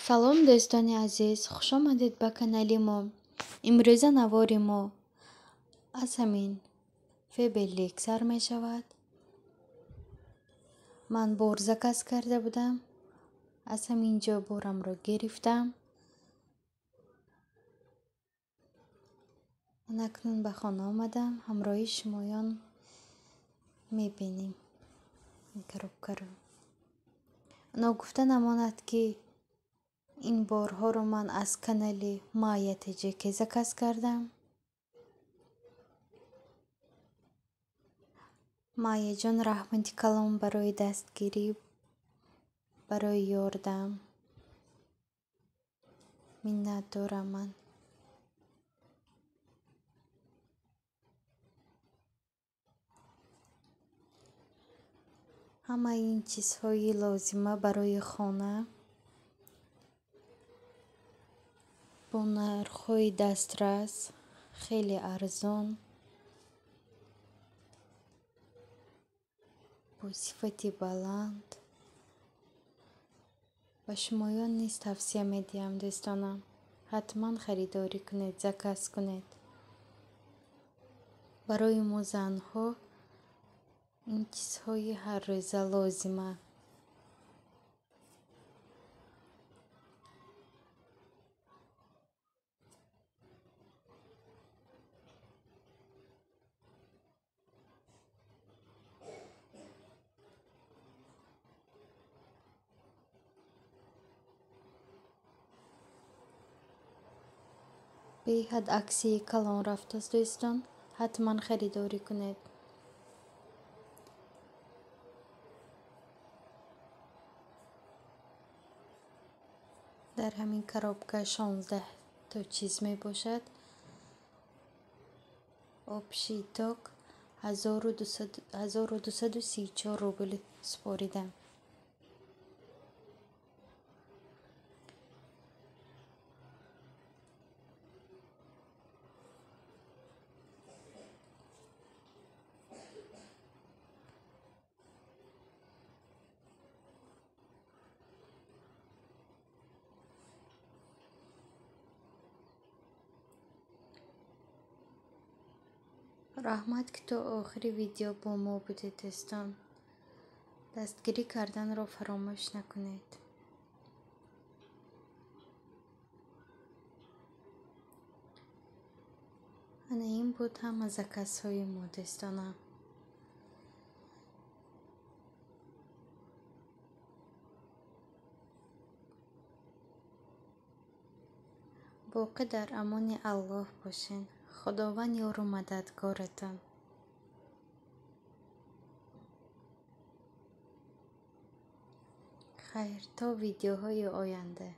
Салом, дӯстони азиз, хушомадед ба канали мо. Имрӯза навори мо аз ҳамин Фаберлик сар мешавад. Ман бор заказ карда будам. Аз ҳамин ҷо борамро гирифтам. Ман акнун ба хона омадам. Ҳамроҳи шумоён мебинем ин коробкаро. Ногуфта намонад, ки ин борҳоро ман аз канали Майя ТҶК заказ кардам. Майяҷон, раҳмати калон барои дастгирӣ, барои ёрдам. Миннатдорам ман. Ҳамаи ин чизҳои лозима барои хона бо нархҳои дастрас, хеле арзон, бо сифати баланд. Ба шумоён низ тавсия медиҳам, дӯстонам. Ҳатман харидорӣ кунед, заказ кунед. Барои мо занҳо ин чизҳои ҳаррӯза лозима. Беҳад аксияи калон рафтааст, дӯстон. Ҳатман харидорӣ кунед. Дар ҳамин коробка 16 то чиз мебошад. Общий итог 1234 рубл супоридам. Раҳмат, ки то охири видео бо мо будед, дӯстон. Дастгирӣ карданро фаромӯш накунед. Ана ин буд ҳама заказҳои мо, дӯстонам. Боқӣ дар амони Аллоҳ бошед. Худованд ёру мададгоратон. Хайр, то видеоҳои оянда.